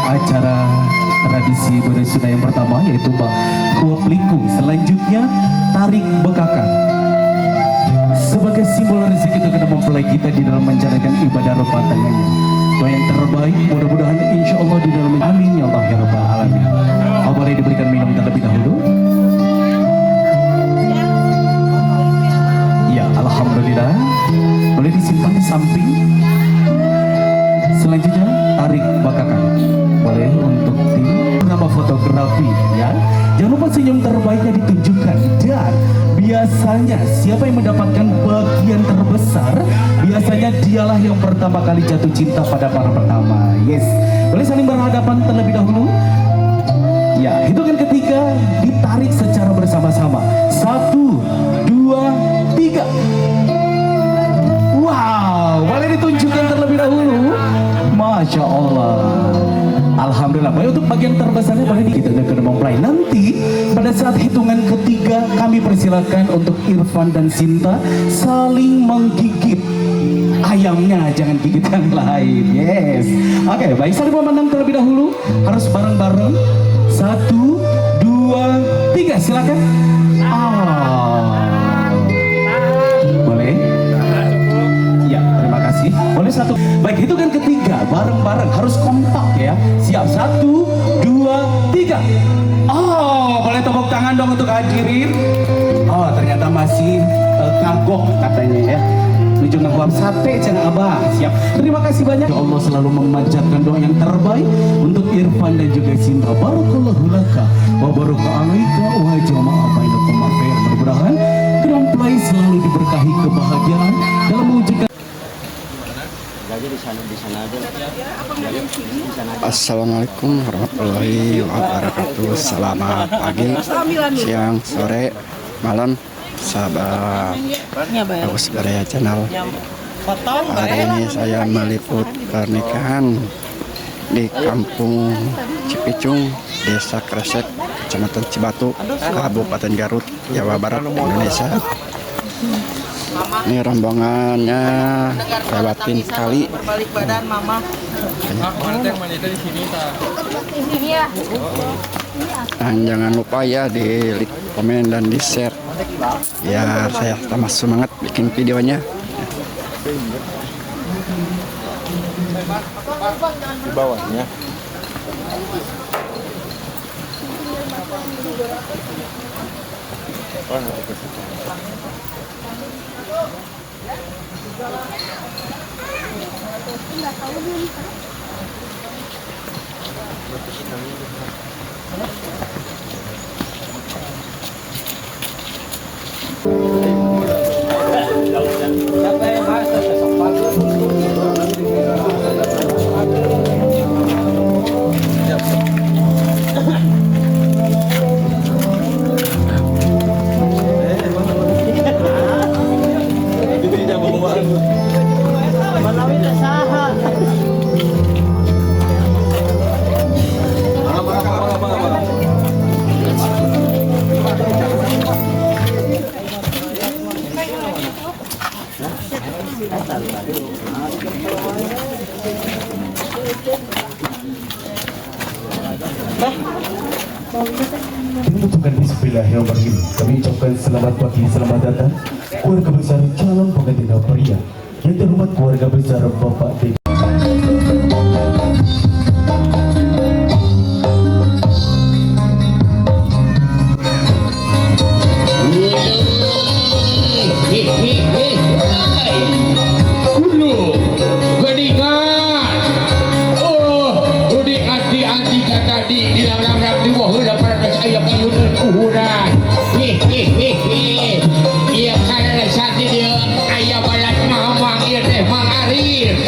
acara tradisi budaya Sunda yang pertama, yaitu Mbak Huap Lingkung. Selanjutnya tarik bekakak sebagai simbol rezeki itu kena mempelai kita di dalam menjalankan ibadah rumah tangganya. Doa yang terbaik, mudah-mudahan insya Allah di dalam, amin ya Allah ya Rabbal Alamin. Oh, boleh diberikan minum terlebih dahulu. Ya, alhamdulillah. Boleh disimpan di samping. Selanjutnya tarik bakakan. Boleh untuk tim nama fotografi ya. Jangan lupa senyum terbaiknya ditunjukkan, dan biasanya siapa yang mendapatkan bagian terbesar, biasanya dialah yang pertama kali jatuh cinta pada para pertama. Yes. Boleh saling berhadapan terlebih dahulu. Ya, hitungan ketiga ditarik secara bersama-sama. 1, 2, 3. Wow, boleh ditunjukkan terlebih dahulu. Masya Allah. Alhamdulillah. Baik, untuk bagian terbesarnya boleh kita ke mempelai. Nanti pada saat hitungan ketiga kami persilakan untuk Irfan dan Sinta saling menggigit ayamnya, jangan gigit yang lain. Yes. Oke, baik, saling memandang terlebih dahulu. Harus bareng-bareng. 1, 2, 3, silakan. Oh. Boleh? Ya, terima kasih. Boleh satu. Baik, hitungan ketiga bareng-bareng, harus kompak ya. Siap, 1, 2, 3. Oh, boleh tepuk tangan dong untuk hadirin. Oh, ternyata masih kagok katanya ya. Menuju ngahuap sate cenah abah. Siap. Terima kasih banyak. Ya Allah selalu memanjatkan doa yang terbaik untuk Irfan dan juga Sinta. Barakallahu laka wa baraka alaika wa jama'a bainakum khair. Mudah-mudahan kedua mempelai selalu diberkahi kebahagiaan dalam mewujudkan. Assalamualaikum warahmatullahi wabarakatuh. Selamat pagi, siang, sore, malam, sahabat Agus Baraya Channel. Hari ini saya meliput pernikahan di Kampung Cipicung, Desa Kresek, Kecamatan Cibatu, Kabupaten Garut, Jawa Barat, Indonesia. Ini rombongannya lewatin kali. Berbalik badan mama. Dan jangan lupa ya di like, komen, dan di share biar saya tambah semangat bikin videonya. Di bawahnya. Mengucapkan bismillahirrahmanirrahim. Kami ucapkan selamat pagi, selamat datang keluarga besar calon pengantin pria. Yang terhormat keluarga besar Bapak Deddy. Kulo geningan. Oh, udah anti-anti tadi di dalam di bawah udah pada saya payunan uhuran. Hehehehe. Iya karena saat dia ayah balat mamang ieu teh Mang Arir.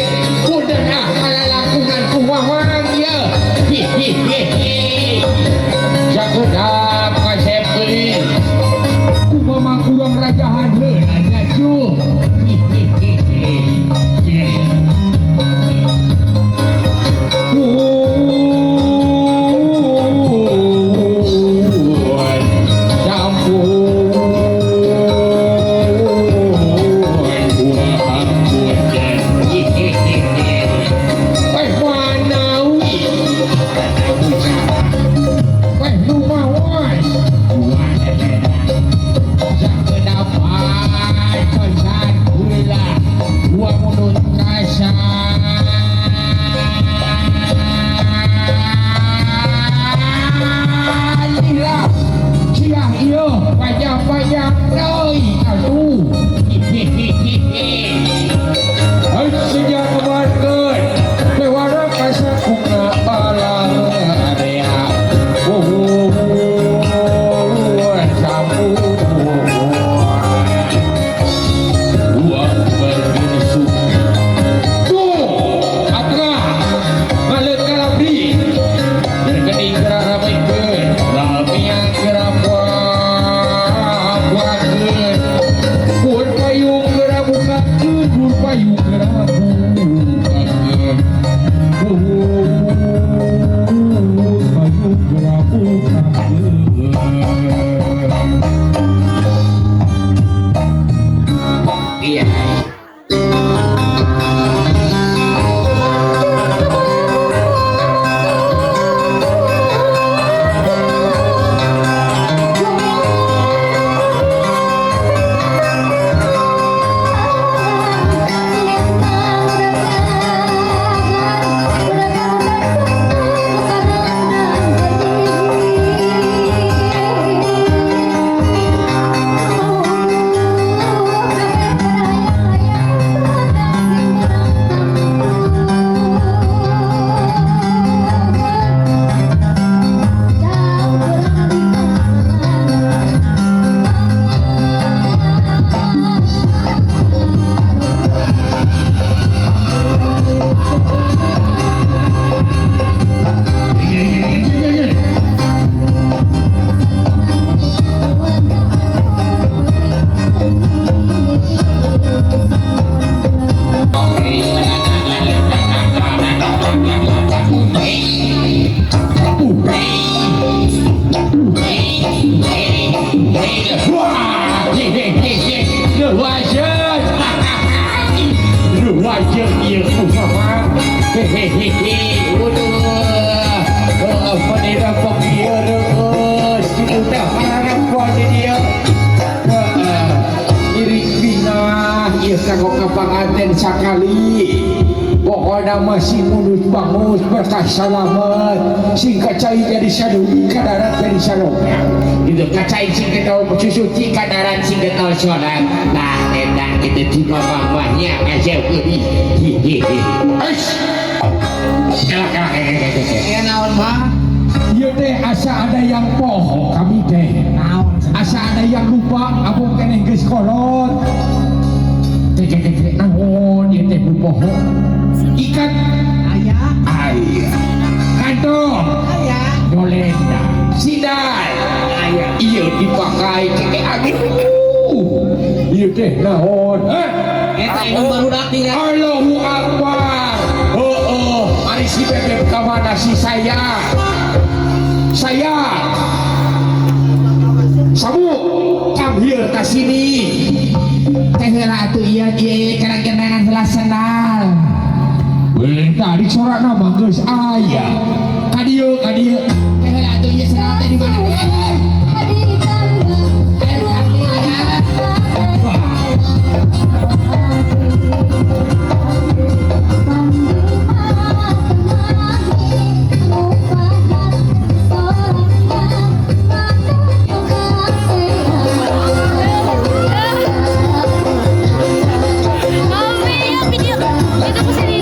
Panjang-panjang deui aduh. Hai sejak kemarkeun bewara kasakuna balang area. Oh, sampun. Dua bergesu. Tuh, atra balik kalabri. Bergening keramekeun, ramian kerapuakeun. Pun payung kerabukakeun, pun payung kerabukakeun. Pun payung kerabukakeun. Iya. Sakali pokoknya masih munus bangus berkah salamet sing kacai jadi sadumi kadarat jadi salomnya gitu kacai sing kenal suci kadarat sing kenal sholat nah enak gitu di mamahnya aja hihihi naon mah ieu teh asa ada yang poho kami teh asa ada yang lupa abong keneh geus kolot naon ieu teh poho ikan aya aya kantong aya dolenda sidai aya ieu dipakai ceke aduh ieu teh naon heh eta anu barudak tinggal Allahu Akbar heueuh ari si bebek ka mana si saya sabu come here ka sini teh heula atuh ieu ieu karang-karangan heula sendal. Weh, tadi sorana mah geus aya. Ka dieu, ka dieu. Teh heula atuh ieu sendal teh di mana? Video itu kesini.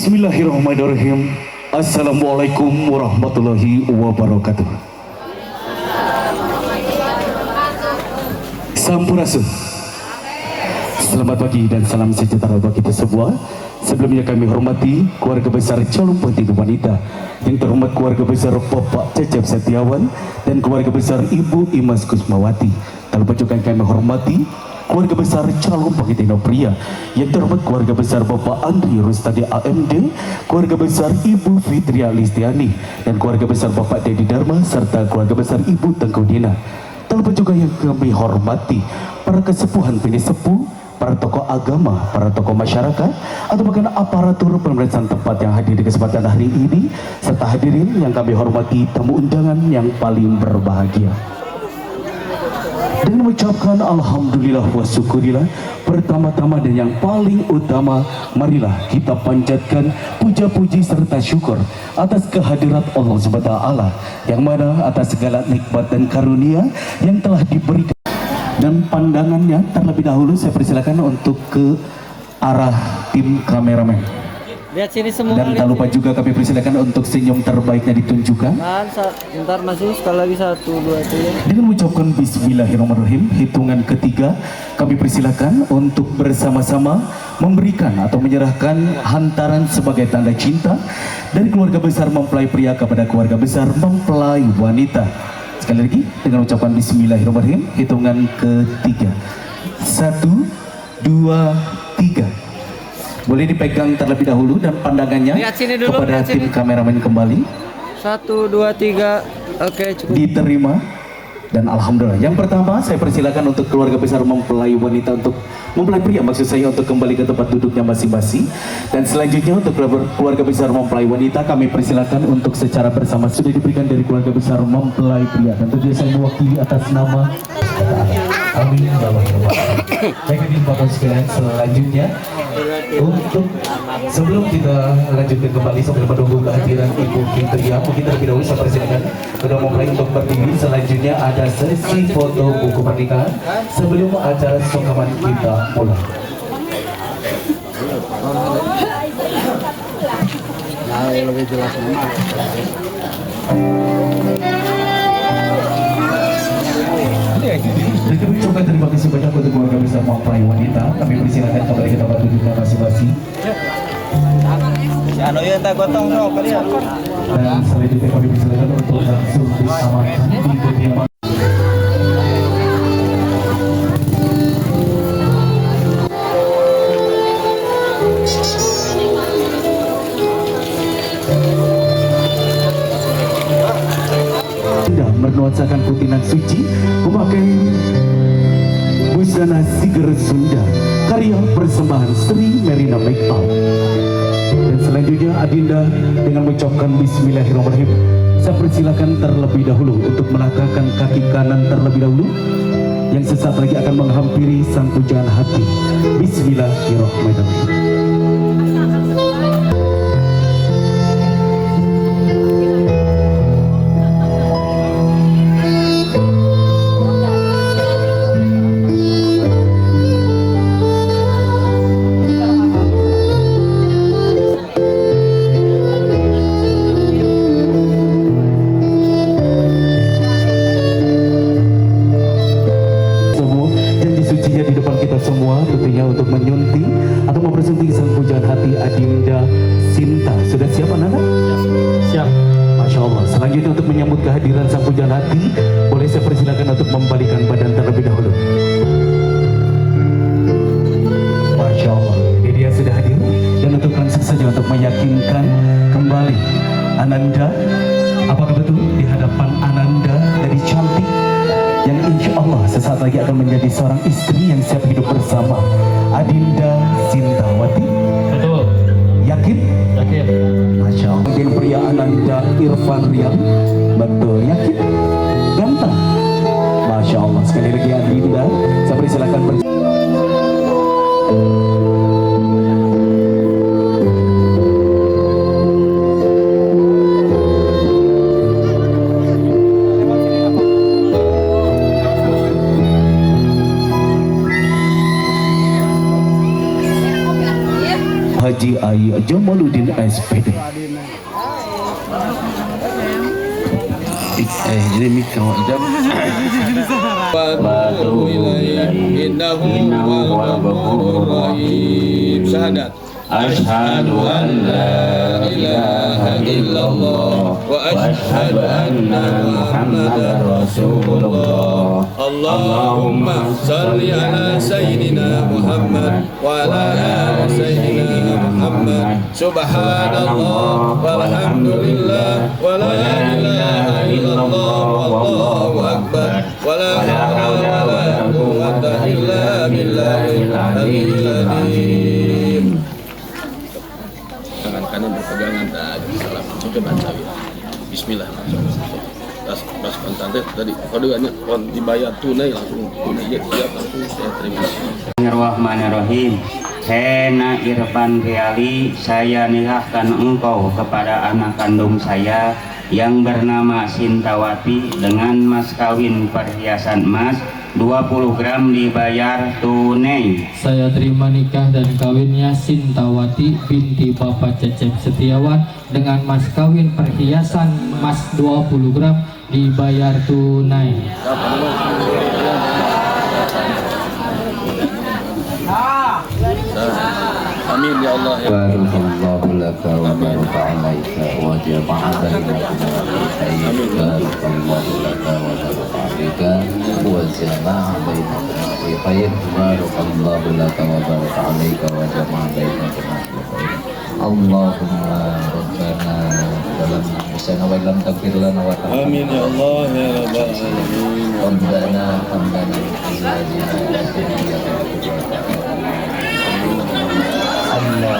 Bismillahirrahmanirrahim. Assalamualaikum warahmatullahi wabarakatuh. Sampurasun. Selamat pagi dan salam sejahtera bagi kita semua. Sebelumnya kami hormati keluarga besar calon pengantin wanita, yang terhormat keluarga besar Bapak Cecep Setiawan dan keluarga besar Ibu Imas Kusmawati. Tak lupa juga kami hormati keluarga besar calon pengantin pria, yang terhormat keluarga besar Bapak Andri Rustadi AMD, keluarga besar Ibu Fitria Listiani, dan keluarga besar Bapak Dedi Dharma, serta keluarga besar Ibu Tengku Dina. Tak lupa juga yang kami hormati para kesepuhan pinisepuh, para tokoh agama, para tokoh masyarakat, atau bahkan aparatur pemerintahan tempat yang hadir di kesempatan hari ini, serta hadirin yang kami hormati, tamu undangan yang paling berbahagia. Dengan mengucapkan alhamdulillah wa syukurillah, pertama-tama dan yang paling utama, marilah kita panjatkan puja-puji serta syukur atas kehadirat Allah Subhanahu wa Ta'ala, yang mana atas segala nikmat dan karunia yang telah diberikan. Dan pandangannya terlebih dahulu saya persilakan untuk ke arah tim kameramen. Lihat sini semua. Dan tak Lihat lupa sini. Juga kami persilakan untuk senyum terbaiknya ditunjukkan. Tahan, bentar masih sekali lagi, satu, dua, tiga. Dengan mengucapkan bismillahirrahmanirrahim, hitungan ketiga, kami persilakan untuk bersama-sama memberikan atau menyerahkan hantaran sebagai tanda cinta dari keluarga besar mempelai pria kepada keluarga besar mempelai wanita. Sekali lagi, dengan ucapan bismillahirrahmanirrahim, hitungan ketiga. Satu, dua, tiga. Boleh dipegang terlebih dahulu dan pandangannya Lihat sini dulu, kepada lihat tim sini. Kameramen kembali. Satu, dua, tiga. Oke, cukup. Diterima dan alhamdulillah. Yang pertama saya persilakan untuk keluarga besar mempelai wanita untuk mempelai pria maksud saya untuk kembali ke tempat duduknya masing-masing. Dan selanjutnya untuk keluarga besar mempelai wanita kami persilakan untuk secara bersama sudah diberikan dari keluarga besar mempelai pria. Dan tentunya saya mewakili atas nama. Amin ya Allah ya Rabbal Alamin. Baik, hadirin Bapak sekalian, selanjutnya untuk sebelum kita lanjutkan kembali sambil menunggu kehadiran Ibu Fitria, mungkin terlebih dahulu saya persilakan kedua mempelai untuk berdiri. Selanjutnya ada sesi foto buku pernikahan sebelum acara sungkaman kita mulai. Nah, lebih jelas mana? Dan kami ucapkan terima kasih banyak untuk keluarga besar mempelai wanita. Kami persilakan kembali ke tempat duduknya masing-masing. Dan selanjutnya kami persilakan untuk langsung disamakan di kediaman. Indah bernuansakan putih nan suci, memakai busana siger Sunda karya persembahan Sri Merina Makeup. Dan selanjutnya Adinda dengan mengucapkan bismillahirrahmanirrahim, saya persilakan terlebih dahulu untuk melangkahkan kaki kanan terlebih dahulu yang sesaat lagi akan menghampiri sang pujaan hati. Bismillahirrahmanirrahim. Semua janji sucinya di depan kita semua tentunya untuk menyunting atau mempersunting sang pujaan hati Adinda Sinta. Sudah siap anak-anak? Siap. Masya Allah. Selanjutnya untuk menyambut kehadiran sang pujaan hati, boleh saya persilakan untuk membalikan badan terlebih dahulu. Masya Allah, ini dia sudah hadir. Dan untuk langsung saja untuk meyakinkan kembali Ananda, apakah betul di hadapan Ananda dari cantik yang insya Allah sesaat lagi akan menjadi seorang istri yang siap hidup bersama Adinda Sintawati? Betul. Yakin? Yakin. Masya Allah. Mungkin pria Ananda Irfan Rian. Betul, yakin? Ganteng. Masya Allah. Sekali lagi Adinda, saya persilakan Haji Ai Jamaluddin SPD. Ini mic kamu ijab. إنه هو الغفور الرحيم. Syahadat. أشهد أن لا إله إلا الله وأشهد أن محمدا رسول الله. اللهم صل على سيدنا محمد وعلى آل سيدنا محمد. سبحان الله والحمد لله ولا إله إلا الله والله أكبر ولا حول ولا قوة إلا بالله العلي العظيم. Tangan kanan berpegangan, nah, salam. Coba baca ya. Bismillah langsung. Tas pas kontan teh tadi kodeannya kon dibayar tunai, langsung tunai ya, siap, langsung saya terima. Bismillahirrahmanirrahim. Hena Irfan Riali, saya nikahkan engkau kepada anak kandung saya yang bernama Sintawati dengan mas kawin perhiasan emas 20 gram dibayar tunai. Saya terima nikah dan kawinnya Sintawati binti Bapak Cecep Setiawan dengan mas kawin perhiasan emas 20 gram dibayar tunai. Amin ya Allah ya. بارك الله لك وبارك عليك وجمع بينكما في خير. بارك الله لك وبارك عليك وجمع بينكما في خير. بارك الله لك وبارك عليك وجمع بينكما في خير. اللهم ربنا ظلمنا أنفسنا وإن لم تغفر لنا وترحمنا. Amin ya Allah ya Rabbal alamin. ربنا هب لنا من أزواجنا وذرياتنا قرة أعين. اللهم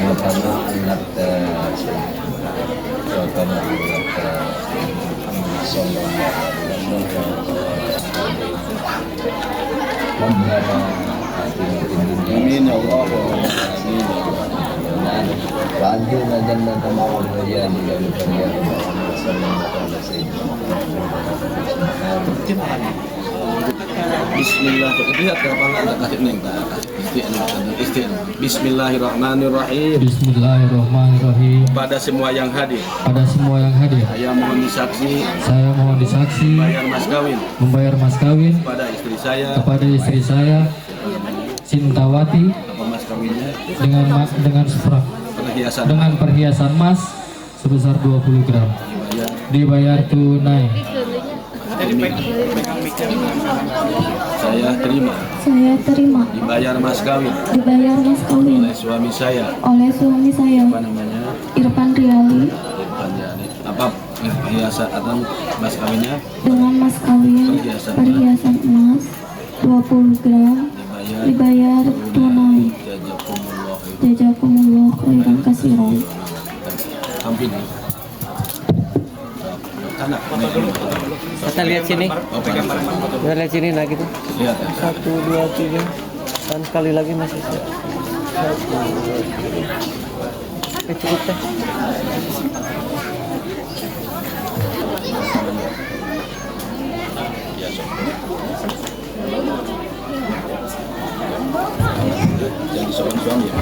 وكما علمت وكما علمت محمد صلى الله عليه وسلم. ربنا آتنا في الدنيا Amin ya Allah. Amin ya Allah. وأدخلنا جنة مع الريان وصلى الله على سيدنا محمد. Bismillah. Lihat ke apa ada kasih neng istri. Bismillahirrahmanirrahim. Bismillahirrahmanirrahim. Pada semua yang hadir, Pada semua yang hadir, saya mohon disaksi saya mohon disaksi bayar mas kawin membayar mas kawin kepada istri saya. Kepada istri saya Sintawati Apa mas kawinnya? dengan Perhiasan dengan perhiasan emas sebesar 20 gram dibayar dibayar tunai. Saya terima Saya terima dibayar mas kawin dibayar mas kawin oleh suami saya. Oleh suami saya. Apa namanya? Irfan Riali. Irfan Yani. Apa perhiasan atau mas kawinnya? Dengan mas kawin Perhiasan. Perhiasan emas 20 gram Dibayar dibayar tunai. جزاكم الله. جزاكم الله خيرا كثيرا. Samping. Sana. Kita lihat sini. Oh, pegang. Kita lihat sini nah gitu. Lihat. Satu, dua, tiga. Dan sekali lagi Mas Isya. Satu, dua, tiga. Oke, cukup teh. Ya, sok. Jadi seorang suami ya.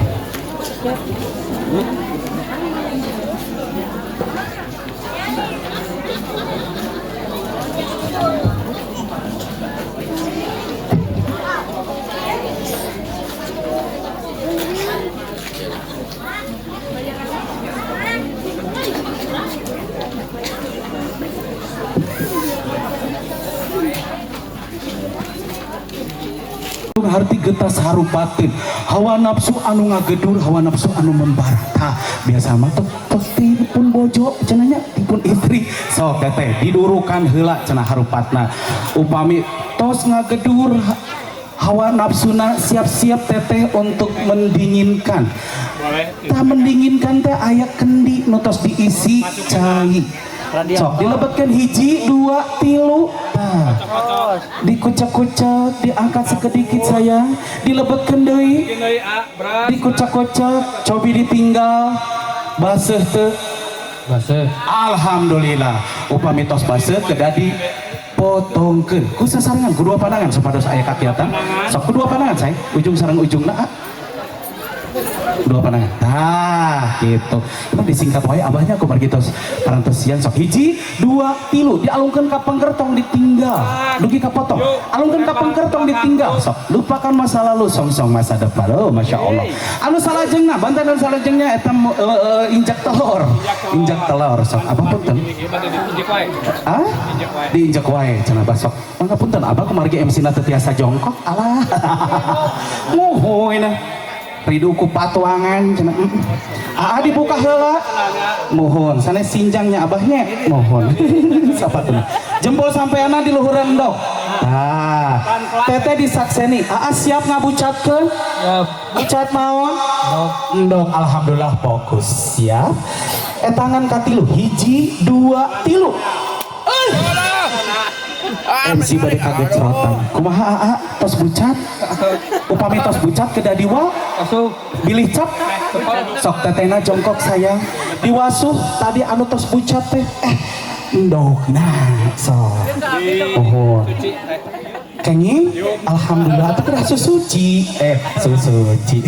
Harti getas harupateun hawa nafsu anu ngagedur, hawa nafsu anu membara. Tah, biasa mah tek pun bojo cenah nya, pun istri. Sok teteh didurukan heula cenah harupatna. Upami tos ngagedur hawa nafsuna, siap-siap teteh untuk mendinginkan. Tah, mendinginkan teh aya kendi nu tos diisi cai. Sok dilebetkan hiji, dua, tilu. Tah, dikucek-kucek, diangkat sekedikit sayang, dilebetkan deui, dikucek-kucek, cobi ditinggal baseuh teu? Baseuh. Alhamdulillah. Upami tos baseuh kedah di Potongkeun ku sasarengan ku dua pandangan supados aya kakiatan. Sok ku dua pandangan saya, ujung sareng ujungna ah. Dua pandangan. Tah, gitu. Emang disingkat wae abahnya ku margi tos parantosian. Sok hiji, dua, tilu, dialungkeun ka pengker tong ditinggal. Dugi ka potong. Alungkeun ka pengker tong ditinggal. Sok lupakan masa lalu, song-song masa depan. Oh, Masya Allah. Anu salajengna, banten anu salajengna eta injak telur. Injak telur sok. Abah punten. Ah? Diinjak wae cenah abah sok. Mangga punten abah kumargi MC na teu tiasa jongkok. Alah. Muhun. Ridu ku patuangan cenah. Aa dibuka heula. Mohon, sanes sinjangnya abahnya. Mohon. Sapatuna. Jempol sampeana di luhureun endog. Tah. Teteh disakseni. Aa siap ngabucatkeun? Siap. Bucat naon? Endog. Alhamdulillah fokus. Siap. Tangan katilu. Hiji, dua, tilu. Eh. MC bade kaget cerotan. Kumaha aa tos bucat? Upami tos bucat kedah diwa? Bilih cap? Sok tetehna jongkok sayang. Diwasuh tadi anu tos bucat teh. Endog. Nah, sok. Mohon. Kenging? Alhamdulillah itu kedah susuci. Susuci.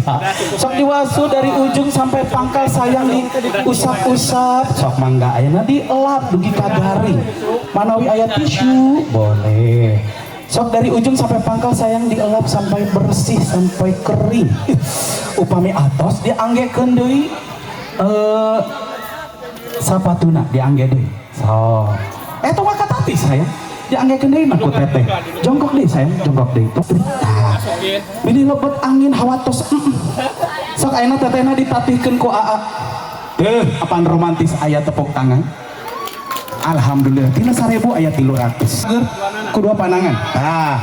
Sok diwasuh dari ujung sampai pangkal sayang di usap-usap. Sok mangga ayeuna dielap dugi ka garing. Manawi aya tisu boleh. Sok dari ujung sampai pangkal sayang dielap sampai bersih sampai kering. Upami atos dianggekeun deui sapatuna diangge deui. Sok. Tong katati sayang. Dianggekeun deui mah ku teteh. Jongkok deui sayang, jongkok deui. Tah. Bilih lebet angin hawa tos. Sok ayeuna tetehna ditatihkeun ku aa. Apaan romantis aya tepuk tangan. Alhamdulillah tina 1000 aya 300. Ku dua pandangan. Tah,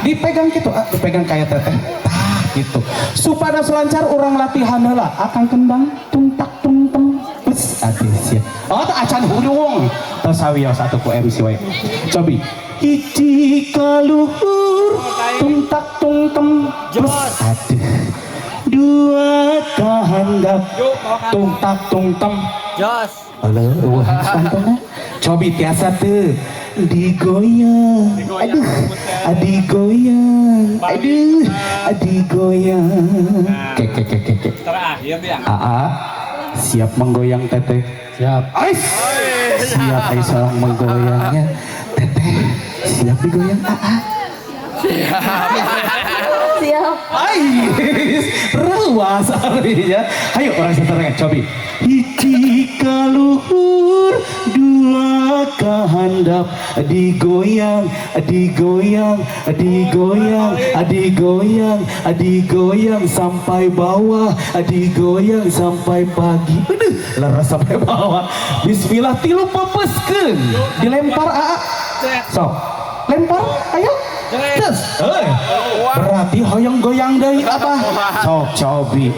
dipegang gitu, ah, dipegang kayak teteh. Tah, gitu. Supados lancar urang latihan heula. Akang kendang tung tak tung teng. Wis atuh sia. Oh, teh acan hudung. Tos sawios atuh ku MC wae. Cobi. Hiji kaluhur tung tak tung teng. Wis aduh. Dua kahandap tung tak tung teng. Jos. Halo, wah, pantona. Cobi tiasa tuh digoyang, aduh, digoyang, aduh, digoyang. Ke ke ke ke ke. Terakhir dia. Aa, siap menggoyang teteh. Siap. Ais, siap ais seorang menggoyangnya. Teteh, siap digoyang Aa. Siap. Ais, ruas ya. Ayo orang seterusnya cobi. Hiji kaluhur, dua kahandap, digoyang, digoyang, digoyang, digoyang, digoyang sampai bawah, digoyang sampai pagi. Aduh, leres sampai bawah. Bismillah tilu pepeskeun, dilempar aa. Sok, lempar, ayo. Terus, berarti hoyong goyang deui apa? Sok cobi.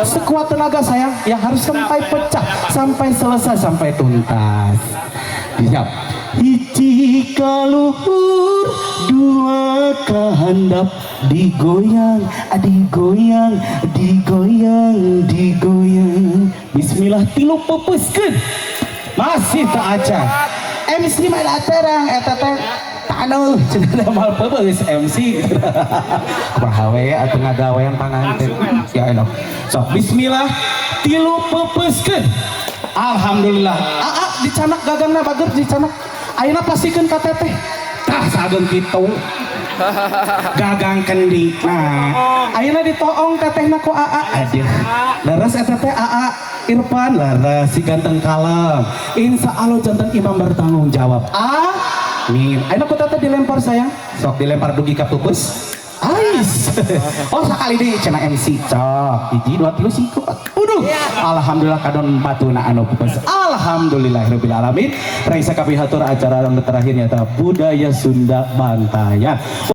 Sekuat tenaga sayang, yang harus sampai pecah, sampai selesai, sampai tuntas. Siap. Hiji kaluhur, dua kahandap, digoyang, digoyang, digoyang, digoyang. Bismillah tilu pepeskeun. Masih tak acan. MC mah terang eta teh anu cenah mal peupeus MC. Kumaha we atuh ngagawean panganten. Ya enak. Sok bismillah tilu peupeuskeun. Alhamdulillah. Aa dicanak gagangna bager dicanak. Ayeuna pastikeun ka teteh. Tah sageung kitu. Gagang kendi. Nah, ayeuna ditoong tetehna ku aa. Aduh. Leres eta teh aa Irfan leres si ganteng kalem. Insya Allah janten imam bertanggung jawab. Amin. Ayeuna ku teteh dilempar sayang. Sok dilempar dugi ka pupus. Ais. Oh sakali deui cenah MC. Cok, hiji dua tilu siku. Uduh. Alhamdulillah kadon batuna anu pupus. Alhamdulillahirabbil alamin. Raisa kapihatur acara anu terakhir nyata budaya Sunda Bantayan.